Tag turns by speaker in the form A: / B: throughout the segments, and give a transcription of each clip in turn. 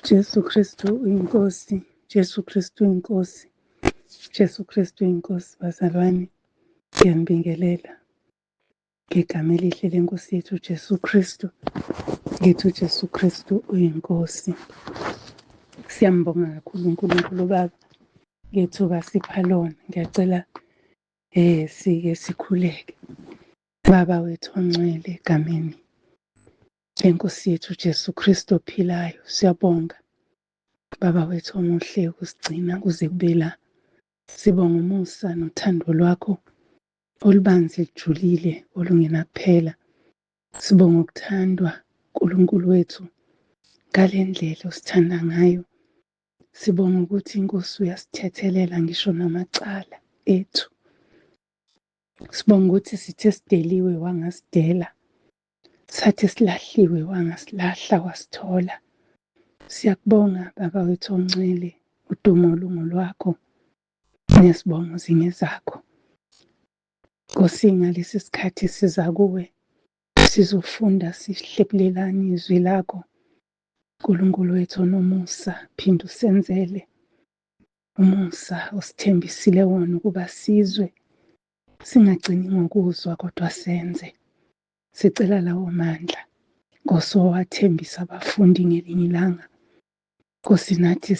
A: Jesu Kristu uyinkosi, Jesu Kristu uyinkosi, Jesu Kristu uyinkosi. Bazalwane, ngiyanibingelela ngegama elihle lenkosi yethu uJesu Kristu. Ngithi uJesu Kristu uyinkosi. Siyambonga kakhulu uNkulunkulu uBaba ngethuba sipha lona. Ngiyacela sike sikhuleke. Baba wethu ongcwele egameni leNkosi yethu uJesu Kristu ophilayo, siyabonga Baba wethu omuhle ukusigcina kuze kube la. Sibonga umusa nothando lwakho olubanzi lijulile olungenakuphela. Sibonga ukuthandwa uNkulunkulu wethu ngale ndlela osithanda ngayo. Sibonga ukuthi inkosi uyasithethelela ngisho namacala ethu. Sibonga ukuthi sithe sideliwe wangasidela. Sathi silahliwe wangasilahla wasithola. Siyakubonga Baba wethu ongcwele, udumo lungolwakho nezibongo zingezakho. Nkosi, ngalesi sikhathi siza kuwe sizofunda sihlephulelane izwi lakho. Nkulunkulu wethu onomusa, phinda usenzele umusa osithembisile wona ukuba sizwe singagcini ngokuzwa kodwa senze. Sicela lawo mandla Nkosi owathembisa abafundi ngelinye ilanga. Nkosi nathi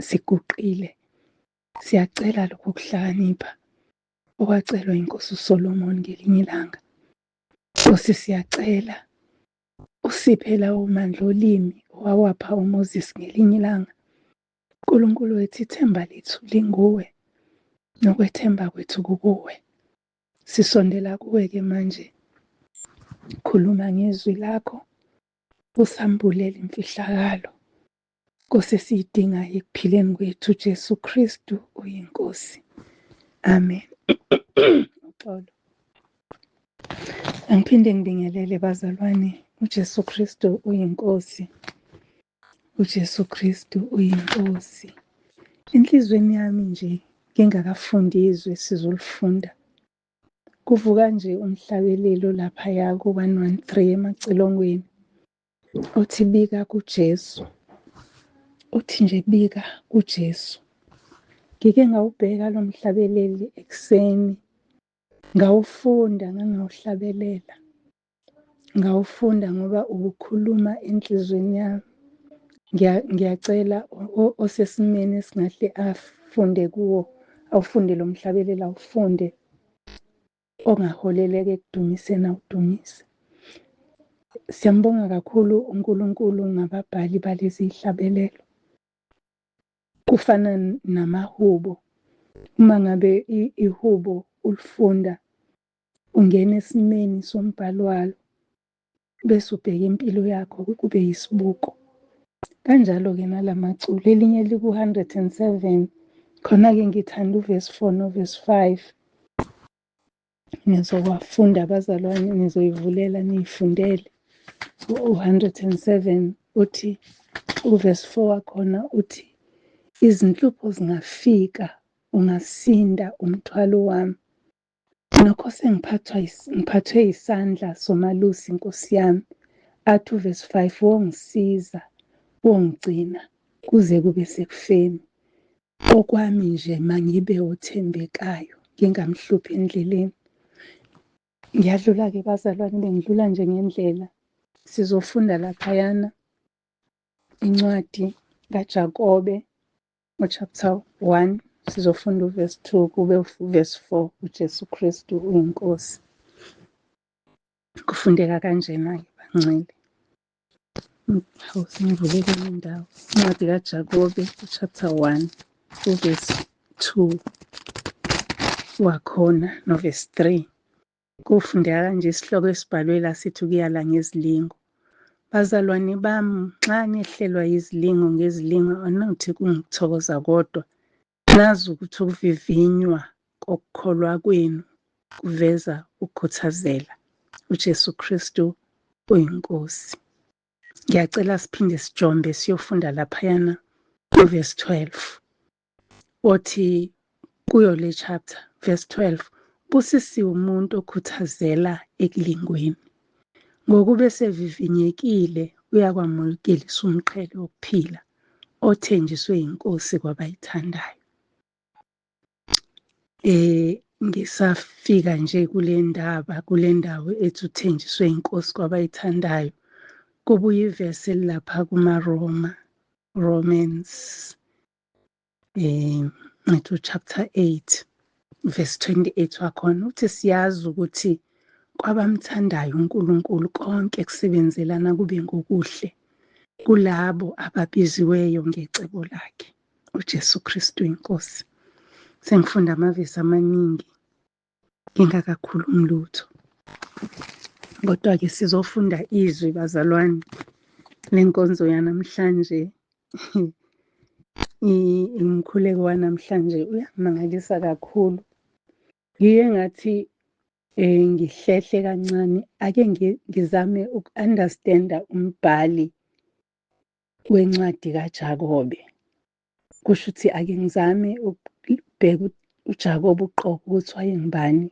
A: siguqile siyacela lokho kuhlakanipha okwacelwa inkosi uSolomon ngelinye ilanga. Nkosi siyacela usiphe lawo mandla olimi owawapha uMoses ngelinye ilanga. Nkulunkulu wethu ithemba lethu linguwe nokwethemba kwethu kukuwe. Sisondela kuwe-ke manje. Khuluma ngezwi lakho, usambulele imfihlakalo. Nkosi esiyidingayo ekuphileni kwethu, Jesu Kristu uyiNkosi. Amen. Uxolo. Angiphinde ngibingelele bazalwane, uJesu Kristu uyiNkosi. UJesu Kristu uyiNkosi. Enhlizweni yami nje ngingakafundi izwi esizolifunda. Kuvuka nje umhlabelelo laphaya ku-113 emacilongweni othi bika kuJesu. Uthi nje bika kuJesu. Ngike ngawubheka lo mhlabeleli ekuseni, ngawufunda ngangawuhlabelela. Ngawufunda ngoba ubukhuluma enhlizweni yami. Ngiyacela osesimeni esingahle afunde kuwo, awufunde lo mhlabelelo, awufunde ongaholeleka ekudumiseni awudumise. Siyambonga kakhulu uNkulunkulu ngababhali balezi zihlabelelo. Kufana namahubo, uma ngabe ihubo ulifunda ungena esimeni sombhalo walo bese ubheka impilo yakho kube yisibuko. Kanjalo-ke nalamaculo, elinye liku-107 khona-ke ngithanda uvesi 4 novesi 5. Nizowafunda bazalwane, nizoyivulela niyifundele. U-107 uthi uvesi 4 wakhona uthi izinhlupho zingafika ungasinda umthwalo wami. Nokho sengiphathwa ngiphathwe isandla somalusi Nkosi yami. Athi uvesi 5 wongisiza, wongigcina kuze kube sekufeni. Okwami nje mangibe othembekayo, ngingamhluphi endleleni. Ngiyadlula-ke bazalwane, bengidlula nje ngendlela. Sizofunda laphayana incwadi kaJakobe chapter 1 sizofunda uverse 2 kube uverse 4. uJesu Kristu uyiNkosi. Kufundeka kanjena-ke bangcwele. Hawu, sengivule kwenye indawo. Incwadi kaJakobe chapter 1 uverse 2 wakhona noverse 3. Kufundeka kanje isihloko esibhalwe la sithi ukuyala ngezilingo. Bazalwane bami, nxa nehlelwa yizilingo ngezilingo, anothi kungukuthokoza kodwa nazi ukuthi ukuvivinywa kokukholwa kwenu kuveza ukukhuthazela. uJesu Kristu uyiNkosi. Ngiyacela siphinde sijombe siyofunda laphayana uverse 12 othi kuyo le chapter verse 12 busisiwe umuntu okhuthazela ekulingweni, ngokuba esevivinyekile uyakwamukelisa umqhele wokuphila othenjiswe yiNkosi kwabayithandayo. Ngisafika nje kule ndaba, kule ndawo ethi uthenjiswe inkosi kwabayithandayo, kubuye ivesi elilapha kumaRoma, Romans, ngithi chapter 8 verse 28 wakhona uthi siyazi ukuthi kwabamthandayo uNkulunkulu konke kusebenzelana kube ngokuhle kulabo ababiziweyo ngecebo lakhe, uJesu Kristu inkosi. Sengifunda amavesi amaningi ngingakakhulumi lutho, kodwa-ke sizofunda izwi bazalwane. Le nkonzo yanamhlanje, umkhuleko wanamhlanje uyangimangalisa kakhulu. Ngiye ngathi ngihlehle kancane, ake ngizame uku-understand-a umbhali wencwadi kaJakobe. Kusho ukuthi ake ngizame ukubheka uJakobe uqobo ukuthi wayengubani,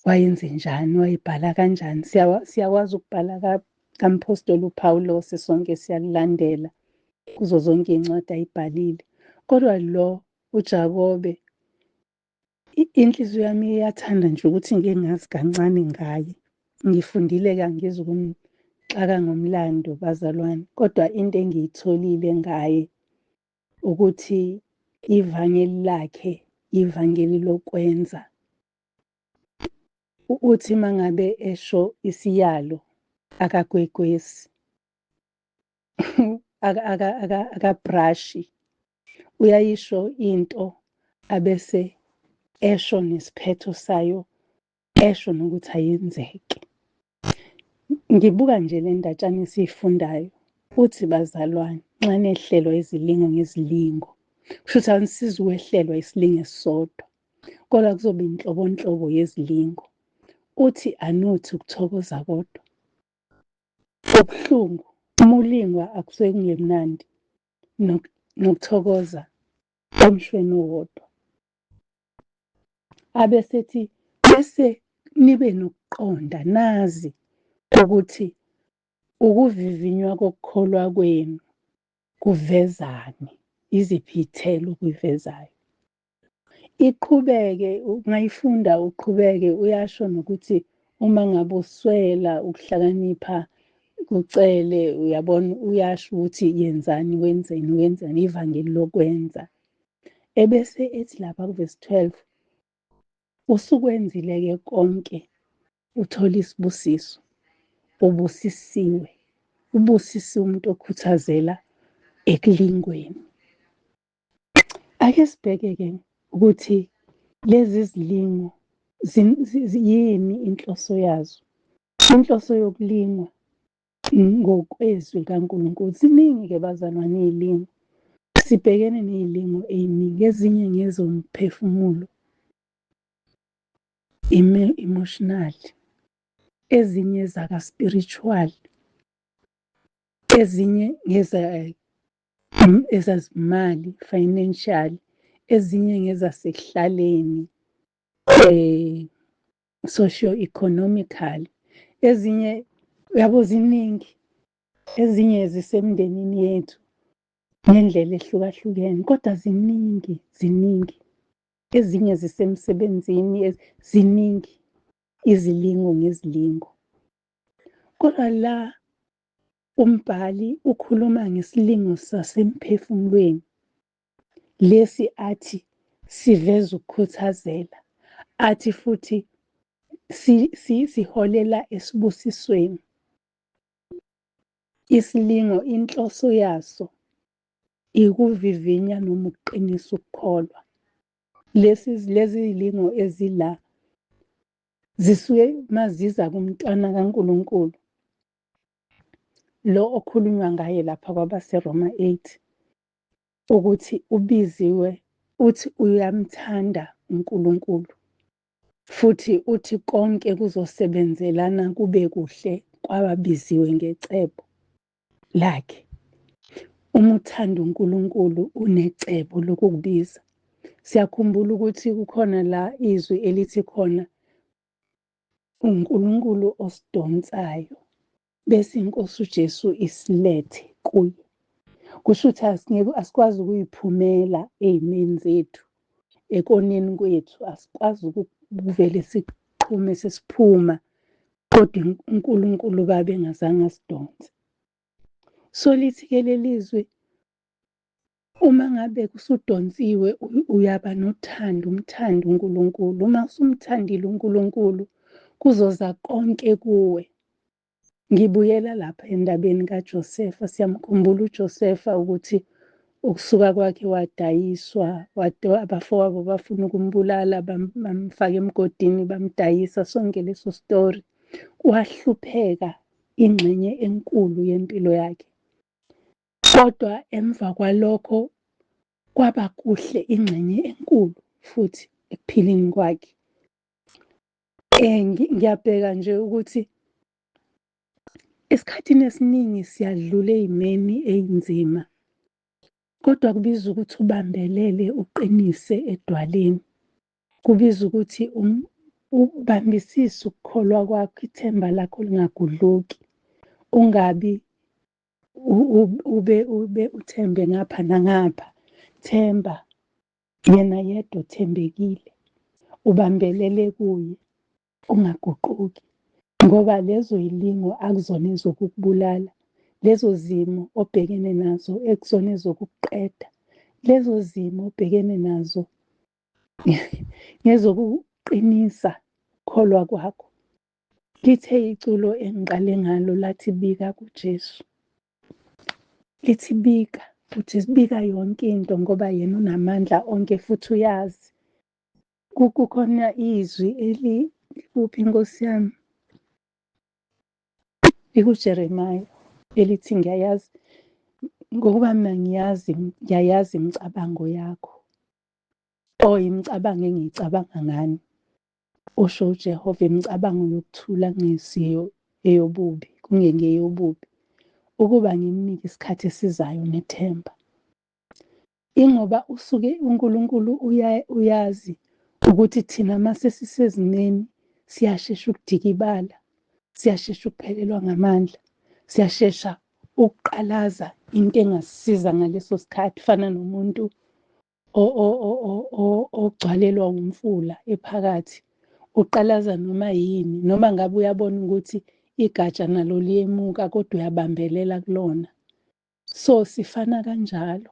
A: wayenze njani, wayebhala kanjani. Siyakwazi ukubhala kaMphostoli uPawulos, sonke siyakulandela kuzo zonke iy'ncwadi ayibhalile. Kodwa lo uJakobe, inhliziyo yami iyathanda nje ukuthi ngike ngazi kancane ngaye. Ngifundile-ke, angizukumxaka ngomlando bazalwane, kodwa into engiyitholile ngaye ukuthi ivangeli lakhe ivangeli lokwenza. Uthi mangabe esho isiyalo akagwegwesi, akabrashi, uyayisho into abese esho nesiphetho sayo, esho nokuthi ayenzeke. Ngibuka nje le ndatshana esiyifundayo, uthi bazalwane, nxa nehlelwa izilingo ngezilingo, kusho ukuthi anisizi ukwehlelwa isilingo esisodwa, kodwa kuzoba inhlobonhlobo yezilingo. Uthi anothi ukuthokoza kodwa ubuhlungu, uma ulingwa akusuke kungemnandi, nokuthokoza emshweni owodwa. Abesethi bese nibe nokuqonda, nazi ukuthi ukuvivinywa kokukholwa kwenu kuvezani, iziphi iy'thelo okuyivezayo. Iqhubeke, ungayifunda uqhubeke, uyasho nokuthi uma ngabe uswela ukuhlakanipha kucele, uyabona, uyasho ukuthi yenzani, wenzeni, wenzani, ivangeli lokwenza. Ebese ethi lapha kuvesi 12, usukwenzile-ke konke, uthola isibusiso, ubusisiwe, ubusisiwe umuntu okhuthazela ekulingweni. Ake sibheke-ke ukuthi lezi zilingo yini inhloso yazo. Inhloso yokulingwa ngokwezwi likaNkulunkulu. Ziningi-ke bazalwane iy'lingo. Sibhekene ney'lingo ey'ningi, ezinye ngezomphefumulo, emotional, ezinye zaka-spiritual, ezinye ezazimali, financial, ezinye ngezasekuhlaleni, socio-economical, ezinye uyabo ziningi, ezinye zisemndenini yethu ngendlela ehlukahlukene, kodwa ziningi, ziningi. Ezinye zisemsebenzini, ziningi izilingo ngezilingo. Kodwa la umbhali ukhuluma ngesilingo sasemphefumulweni, lesi athi siveza ukukhuthazela, athi futhi siholela esibusisweni. Isilingo inhloso yaso ikuvivinya noma ukuqinisa ukukholwa. Lesi lezi zilingo ezila zisuke maziza kumntwana kaNkulunkulu lo okhulunywa ngaye lapha kwabaseRoma 8, ukuthi ubiziwe, uthi uyamthanda uNkulunkulu, futhi uthi konke kuzosebenzelana kube kuhle kwababiziwe ngecebo lakhe. Uma uthanda uNkulunkulu unecebo lokukubiza. Siyakhumbula ukuthi kukhona la izwi elithi khona uNkulunkulu osidonsayo. Bese inkosi uJesu isilethe kuye. Kusho ukuthi asingeke asikwazi ukuyiphumela ey'meni zethu, ekoneni kwethu, asikwazi ukuvele siqhume sesiphuma kodwa uNkulunkulu Baba engazange asidonse. So lithi-ke leli zwi uma ngabe kusudonsiwe uyaba nothando, umthande uNkulunkulu. Uma usumthandile uNkulunkulu kuzoza konke kuwe. Ngibuyela lapha endabeni kaJosefa. Siyamkhumbula uJosefa ukuthi ukusuka kwakhe wadayiswa, abafowabo bafuna ukumbulala, bamfaka emgodini, bamdayisa, sonke leso story. Wahlupheka ingxenye enkulu yempilo yakhe. Kodwa emva kwalokho kwaba kuhle ingxenye enkulu futhi ekuphileni kwakhe. Ngiyabheka nje ukuthi esikhathini esiningi siyadlula ey'meni ey'nzima, kodwa kubiza ukuthi ubambelele uqinise edwaleni. Kubiza ukuthi ubambisise ukukholwa kwakho, ithemba lakho lingagudluki, ungabi ube ube uthembe ngapha nangapha. Themba yena yedwa othembekile, ubambelele kuye, ungaguquki, ngoba lezo yilingo akuzona ezokukubulala, lezo zimo obhekene nazo ekuzona ezokukuqeda, lezo zimo obhekene nazo ngezokuqinisa kholwa kwakho. Lithe iculo engiqale ngalo lathi bika kuJesu. Lithi bika futhi bika yonke into ngoba yena unamandla onke futhi uyazi. Kukhona izwi elikuphi Nkosi yami? LikuJeremiah elithi ngiyayazi ngokuba mina ngiyazi ngiyayazi imicabango yakho. Oh, imicabango engiyicabanga ngani. Usho uJehova, imicabango yokuthula kungesiyo eyobubi, kungengeyobubi, ukuba ngimnike isikhathi esizayo nethemba. Ingoba usuke uNkulunkulu uyazi ukuthi thina uma sesisezimeni siyashesha ukudikibala, siyashesha ukuphelelwa ngamandla, siyashesha ukuqalaza into engasisiza ngaleso sikhathi. Fana nomuntu ogcwalelwa umfula ephakathi, uqalaza noma yini, noma ngabe uyabona ukuthi igatsha nalo liyemuka kodwa uyabambelela kulona. So sifana kanjalo.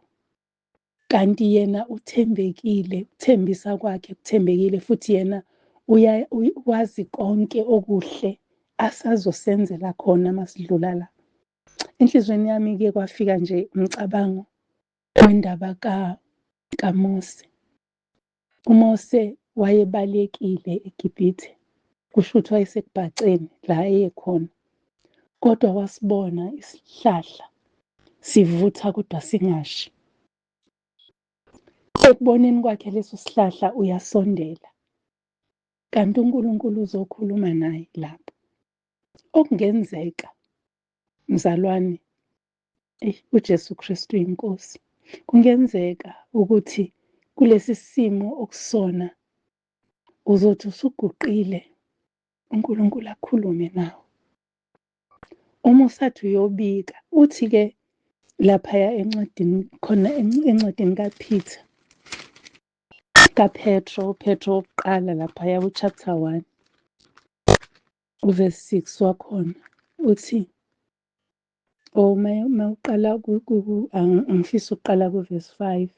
A: Kanti yena uthembekile, ukuthembisa kwakhe kuthembekile futhi yena wazi konke okuhle asazosenzela khona masidlula la. Enhliziyweni yami-ke kwafika nje umcabango wendaba kaMose. UMose wayebalekile eGibhithe, kusho ukuthi wayesekubhaceni la ayekhona, kodwa wasibona isihlahla sivutha kodwa singashi. Ekuboneni kwakhe leso sihlahla uyasondela, kanti uNkulunkulu uzokhuluma naye lapho. Okungenzeka mzalwane, eyi uJesu Kristu inkosi, kungenzeka ukuthi kulesi simo okusona uzothi usuguqile uNkulunkulu akhulume nawe. Uma usathi uyobika, uthi-ke laphaya encwadini khona encwadini kaPeter, kaPetro, uPetro wokuqala laphaya ku-chapter 1 uverse 6 wakhona uthi, oh uma uqala angifisi ukuqala ku-verse 5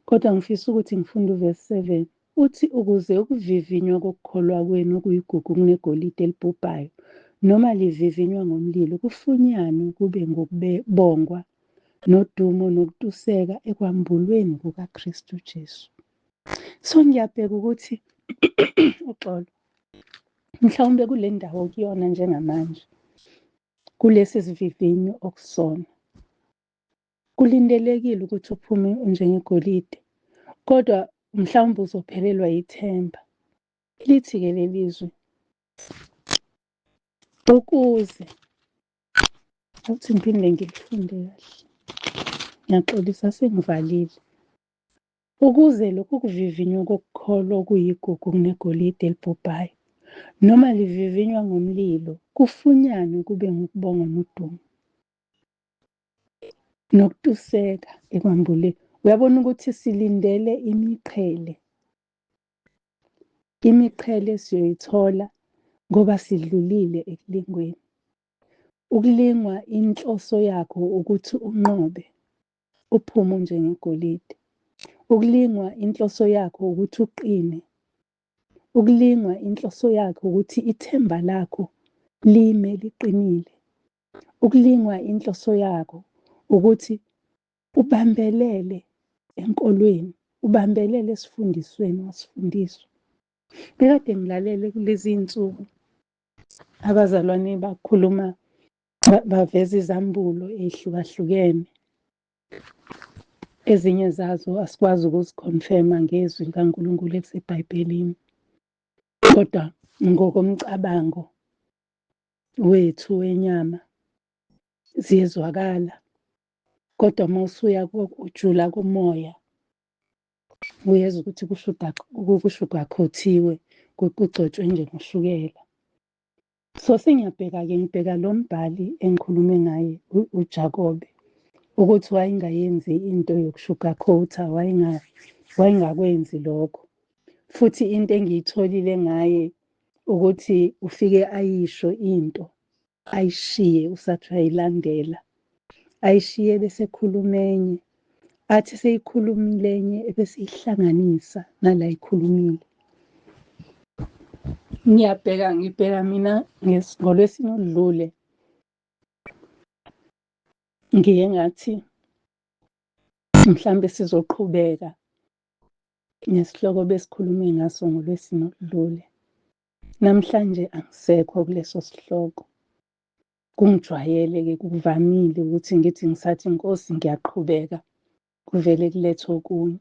A: kodwa ngifisa ukuthi ngifunde uverse 7. Uthi ukuze ukuvivinywa kokukholwa kwenu okuyigugu kunegolide elibhubhayo noma livivinywa ngomlilo kufunyanwe kube ngokubongwa nodumo nokutuseka ekwambulweni kukaKristu Jesu. So ngiyabheka ukuthi uxolo mhlawumbe kule ndawo kuyona njengamanje kulesi sivivinyo okusona kulindelekile ukuthi uphume unjengegolide, kodwa mhlawumbe uzophelelwa yithemba. Lithi-ke leli zwi, ukuze awuthi ngiphinde ngilifunde kahle, ngiyaxolisa sengivalile. Ukuze lokhu kuvivinywa kokukholwa okuyigugu kunegolide elibhubhayo, Noma livivinywa ngomlilo, kufunyanwe kube ngukubonga nodumo. Nokutuseka ekwambuleni. Uyabona ukuthi silindele imiqhele. Imiqhele siyoyithola ngoba sidlulile ekulingweni. Ukulingwa inhloso yakho ukuthi unqobe, uphume unjengegolide. Ukulingwa inhloso yakho ukuthi uqine. Ukulingwa inhloso yakho ukuthi ithemba lakho lime liqinile. Ukulingwa inhloso yakho ukuthi ubambelele enkolweni, ubambelele esifundisweni wasifundiswa. Bekade ngilalele kulezi iy'nsuku abazalwane bakhuluma baveza izambulo ey'hlukahlukene. Ezinye zazo asikwazi ukuzikhonfema ngezwi likaNkulunkulu eliseBhayibhelini, kodwa ngokomcabango wethu wenyama ziyezwakala. Kodwa uma usuya ujula kumoya uyezwa ukuthi kushuda kushugakhothiwe kugcotshwe nje ngoshukela. So sengiyabheka-ke ngibheka lo mbhali engikhulume ngaye uJakobe ukuthi wayengayenzi into yokushugakhotha wayengakwenzi lokho. Futhi into engiyitholile ngaye ukuthi ufike ayisho into ayishiye usathi uyayilandela ayishiye bese ekhuluma enye athi seyikhulumile enye ebese ihlanganisa nala ikhulumile. Ngiyabheka ngibheka mina ngolwesine oludlule ngiye ngathi mhlambe sizoqhubeka nesihloko besikhulume ngaso ngolwesine oludlule. Namhlanje angisekho kuleso sihloko. Kungijwayele-ke kuvamile ukuthi ngithi ngisathi Nkosi ngiyaqhubeka kuvele kulethe okunye.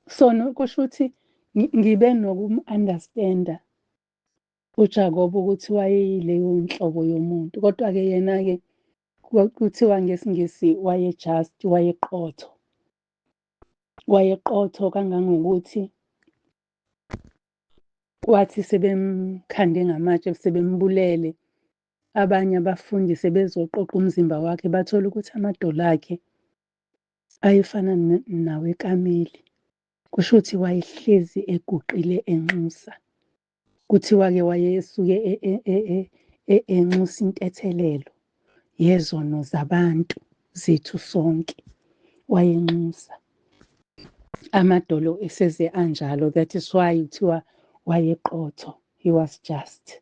A: So kusho ukuthi ngibe nokum-understand-a uJakobe ukuthi wayeyileyo nhlobo yomuntu. Kodwa-ke yena-ke kuthiwa ngesiNgisi waye-just, wayeqotho. Wayeqotho kangangokuthi kwathi sebemkhande ngamatshe sebembulele abanye abafundi sebezoqoqa umzimba wakhe bathola ukuthi amadolo akhe ayefana nawekameli. Kusho ukuthi wayehlezi eguqile enxusa. Kuthiwa-ke wayesuke enxusa intethelelo yezono zabantu zethu sonke. Wayenxusa. Amadolo eseze anjalo, that is why kuthiwa wayeqotho, he was just.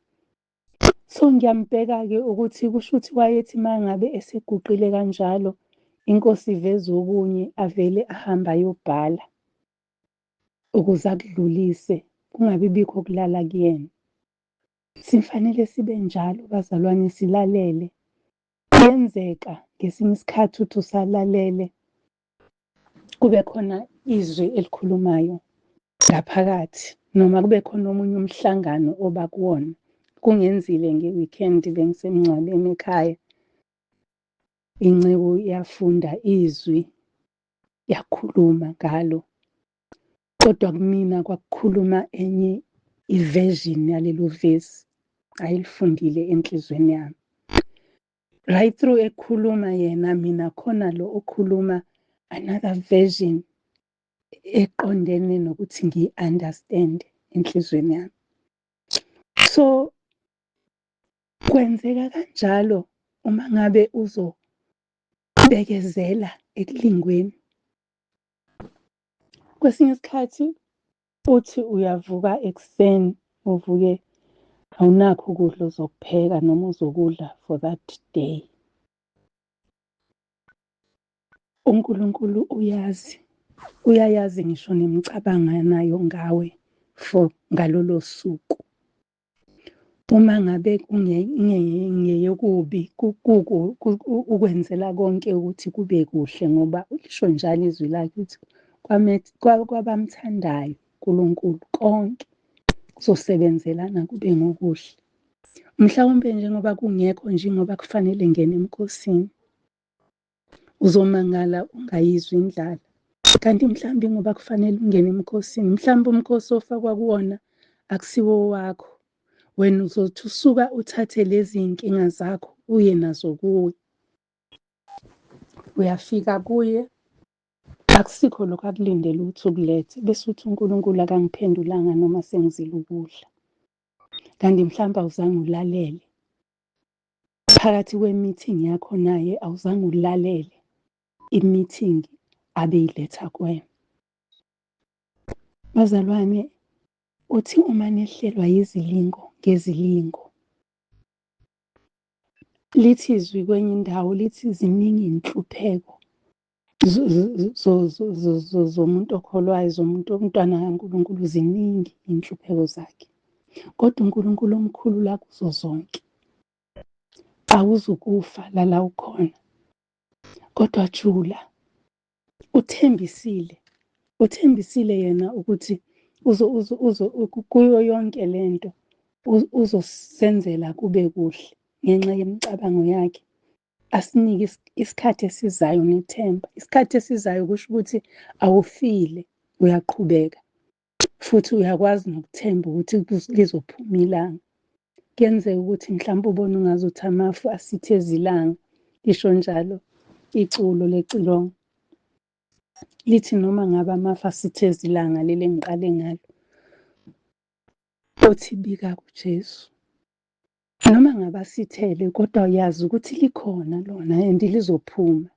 A: So ngiyambheka-ke ukuthi kusho ukuthi wayethi uma ngabe eseguqile kanjalo, inkosi iveze okunye avele ahambe ayobhala ukuze akudlulise kungabi bikho kulala kuyena. Sifanele sibe njalo bazalwane silalele. Kuyenzeka ngesinye isikhathi uthi usalalele kube khona izwi elikhulumayo ngaphakathi noma kube khona omunye umhlangano oba kuwona. Kungenzile nge-weekend bengisemngcwabeni ekhaya. Inceku yafunda izwi yakhuluma ngalo. Kodwa kumina kwakukhuluma enye i-version yalelo vesi ayilifundile enhlizweni yami. Right through ekhuluma yena mina khona lo okhuluma another version eqondene nokuthi ngiyi-understand enhlizweni yami. So kwenzeka kanjalo uma ngabe uzobekezela ekulingweni. Kwesinye isikhathi uthi uyavuka ekuseni uvuke awunakho ukudla ozokupheka noma ozokudla for that day. UNkulunkulu uyazi, uyayazi ngisho nemicabango anayo ngawe for ngalolo suku. Uma ngabe kungeyokubi ukwenzela konke ukuthi kube kuhle ngoba ulisho njalo izwi lakhe ukuthi kwabamthandayo uNkulunkulu konke kuzosebenzelana kube ngokuhle. Mhlawumbe njengoba kungekho nje ngoba kufanele ngene emkhosini. Uzomangala ungayizwa indlala. Kanti mhlawumbe ngoba kufanele ungene emkhosini, mhlawumbe umkhosi ofakwa kuwona akusiwo wakho. Wena uzothi usuka uthathe lezi iy'nkinga zakho uye nazo kuye. Uyafika kuye, akusikho lokhu akulindele ukuthi ukulethe, bese uthi uNkulunkulu akangiphendulanga noma sengizile ukudla. Kanti mhlawumbe awuzange ulalele. Phakathi kwe-meeting yakho naye awuzange ulalele i-meeting abeyiletha kuwena. Bazalwane, uthi uma nehlelwa yizilingo ngezilingo, lithi izwi kwenye indawo lithi ziningi iy'nhlupheko zomuntu okholwayo, zomuntu umntwana kaNkulunkulu, ziningi iy'nhlupheko zakhe. Kodwa uNkulunkulu omkhulu la kuzo zonke. Awuzukufa lala ukhona. Kodwa jula, uthembisile, uthembisile yena ukuthi uzo uzo uzo kuyo yonke lento uzosenzela kube kuhle ngenxa yemicabango yakhe. Asinike isikhathi esizayo nethemba. Isikhathi esizayo kusho ukuthi awufile, uyaqhubeka futhi uyakwazi nokuthemba ukuthi lizophuma ilanga. Kuyenzeka ukuthi mhlawumbe ubone ungazuthi amafu asitheza ilanga, lisho njalo iculo lecilongo. Lithi noma ngabe amafu asitheza ilanga leli engiqale ngalo, uthi bika kuJesu. Noma ngabe asithele kodwa uyazi ukuthi likhona lona and lizophuma.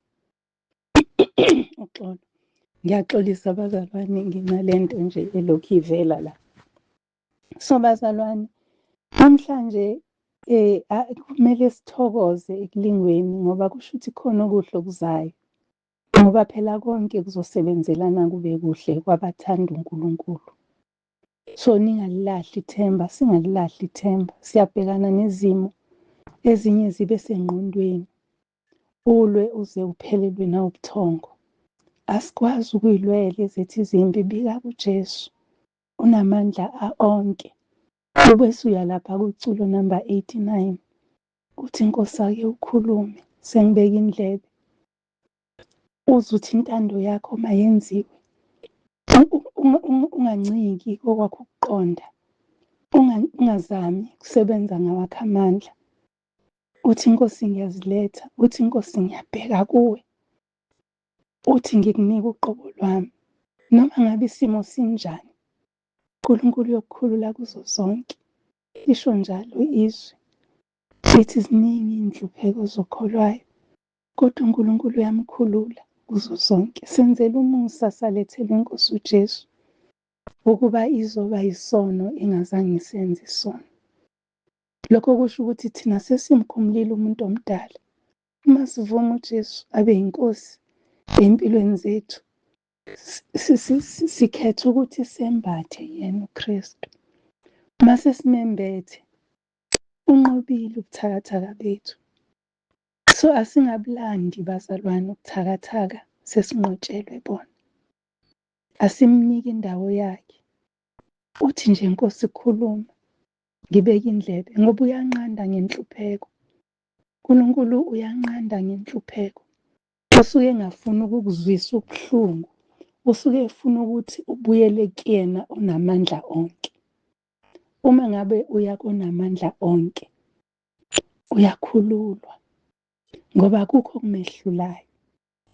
A: Uxolo. Ngiyaxolisa bazalwane ngenxa lento nje elokhu ivela la. So bazalwane, namhlanje kumele sithokoze ekulingweni ngoba kusho ukuthi khona okuhle okuzayo. Ngoba phela konke kuzosebenzelana kube kuhle kwabathanda uNkulunkulu. So ningalilahli ithemba, singalilahli ithemba. Siyabhekana nezimo ezinye zibe sengqondweni. Ulwe uze uphelelwe nawubuthongo. Asikwazi ukuyilwela ezethu izimpi, bika kuJesu. Unamandla onke. Ubese uya lapha kuculo number 89. Uthi Nkosi ake ukhulume, sengibeka indlebe. Uze uthi intando yakho mayenziwe. Unganciki kokwakho ukuqonda. Ungazami ukusebenza ngawakho amandla. Uthi Nkosi ngiyaziletha, uthi Nkosi ngiyabheka kuwe. Uthi ngikunika uqobo lwami. Noma ngabe isimo sinjani, uNkulunkulu uyokukhulula kuzo zonke. Lisho njalo izwi. Lithi ziningi iy'nhlupheko zokholwayo, kodwa uNkulunkulu uyamkhulula kuzo zonke. Senzela umusa salethela iNkosi uJesu ukuba izoba yisono ingazange isenze isono. Lokho kusho ukuthi thina sesimkhumulile umuntu omdala. Uma sivuma uJesu abe yinkosi empilweni zethu, sikhetha ukuthi sembathe yena uKristu. Uma sesimembethe, unqobile ubuthakathaka bethu. So asingabulandi bazalwane ubuthakathaka sesinqotshelwe bona. Asimnike indawo yakhe. Uthi nje Nkosi khuluma, ngibeke indlebe ngoba uyanqanda ngenhlupheko. uNkulunkulu uyanqanda ngenhlupheko. Usuke engafuni ukukuzwisa ubuhlungu, usuke efuna ukuthi ubuyele kuyena onamandla onke. Uma ngabe uya konamandla onke, uyakhululwa ngoba akukho okumehlulayo.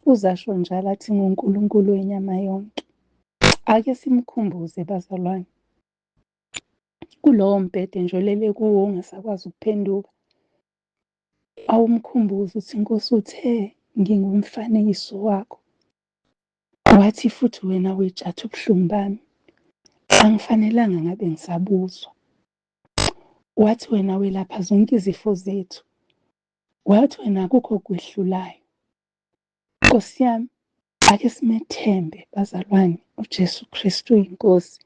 A: Uzasho njalo athi nguNkulunkulu wenyama yonke. Ake simkhumbuze bazalwane, kulowo mbhede nje olele kuwo ungasakwazi ukuphenduka, awumkhumbuze uthi Nkosi uthe ngingumfanekiso wakho. Wathi futhi wena wetshatha ubuhlungu bami, angifanelanga ngabe ngisabuzwa. Wathi wena welapha zonke izifo zethu. Wathi wena akukho okwehlulayo. Nkosi yami, ake simethembe bazalwane, uJesu Kristu uyinkosi.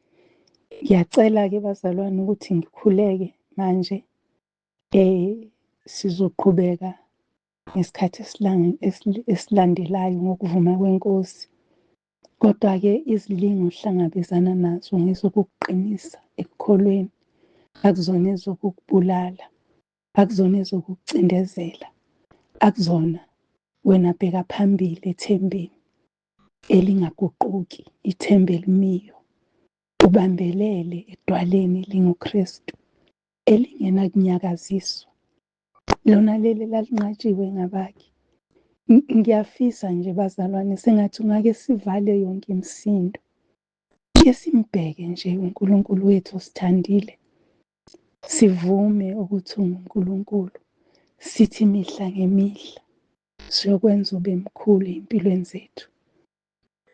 A: Ngiyacela-ke bazalwane ukuthi ngikhuleke manje. Sizoqhubeka ngesikhathi esilandelayo ngokuvuma kweNkosi. Kodwa-ke izilingo ohlangabezana nazo ngezokukuqinisa ekukholweni, akuzona ezokukubulala, akuzona ezokukucindezela, akuzona. Wena bheka phambili ethembeni elingaguquki, ithemba elimiyo. Ubambelele edwaleni linguKristu elingenakunyakaziswa, lona leli lalinqatshiwe ngabakhi. Ngiyafisa nje bazalwane sengathi ungake sivale yonke imisindo, ke simbheke nje uNkulunkulu wethu osithandile, sivume ukuthi unguNkulunkulu, sithi imihla ngemihla siyokwenza ube mkhulu empilweni zethu.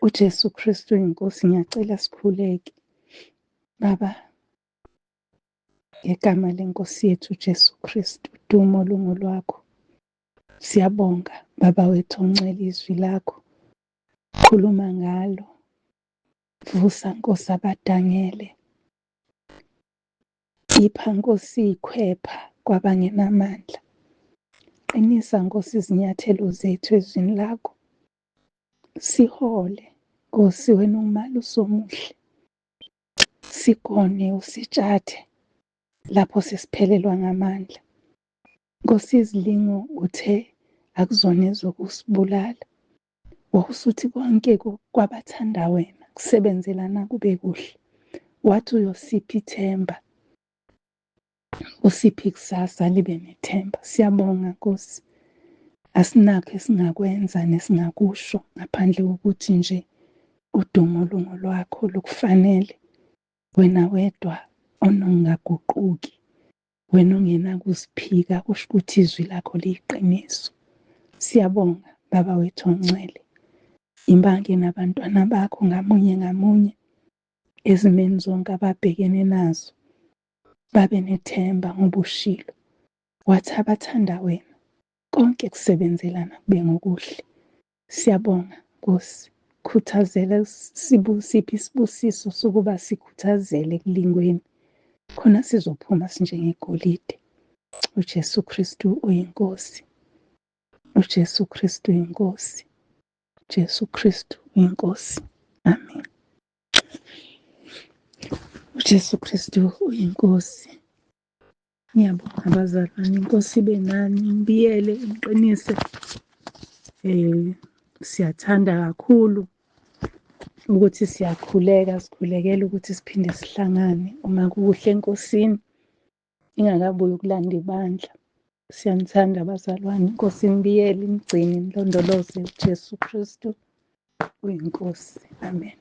A: UJesu Kristu inkosi, ngiyacela sikhuleke. Baba, ngegama lenkosi yethu uJesu Kristu, dumo lungolwakho. Siyabonga Baba wethu ongcwele izwi lakho, khuluma ngalo, vusa Nkosi abadangele, ipha Nkosi ikhwepha kwabangenamandla, qinisa Nkosi izinyathelo zethu ezwini lakho, sihole Nkosi wena ungumalusi omuhle, sigone usitshathe lapho sesiphelelwa ngamandla. Nkosi izilingo uthe akuzona ezokusibulala, wawusuthi konke kwabathanda wena kusebenzelana kube kuhle, wathi uyosipha ithemba, usiphe ikusasa libe nethemba. Siyabonga Nkosi, asinakho esingakwenza nesingakusho ngaphandle kokuthi nje udumo lungolwakho lukufanele, wena wedwa onongaguquki, wena ongenakuziphika, kusho ukuthi izwi lakho liyiqiniso. Siyabonga Baba wethu ongcwele, imbange nabantwana bakho ngamunye ngamunye ezimeni zonke ababhekene nazo, babe nethemba ngoba ushilo wathi abathanda wena konke kusebenzelana kube ngokuhle. Siyabonga Nkosi, khuthazela, siphi isibusiso sokuba sikhuthazele ekulingweni khona sizophuma sinjengegolide. uJesu Kristu uyinkosi, uJesu Kristu uyinkosi, uJesu Kristu uyinkosi. Amen. uJesu Kristu uyinkosi. Ngiyabonga bazalwane, inkosi ibe nani, ngibiyele ngiqinise. Siyathanda kakhulu ukuthi siyakhuleka, sikhulekela ukuthi siphinde sihlangane uma kukuhle enkosini, ingakabuyi ukulanda ibandla. Siyanithanda bazalwane, inkosi inibiyele, inigcine, inilondoloze. uJesu Kristu uyinkosi. Amen.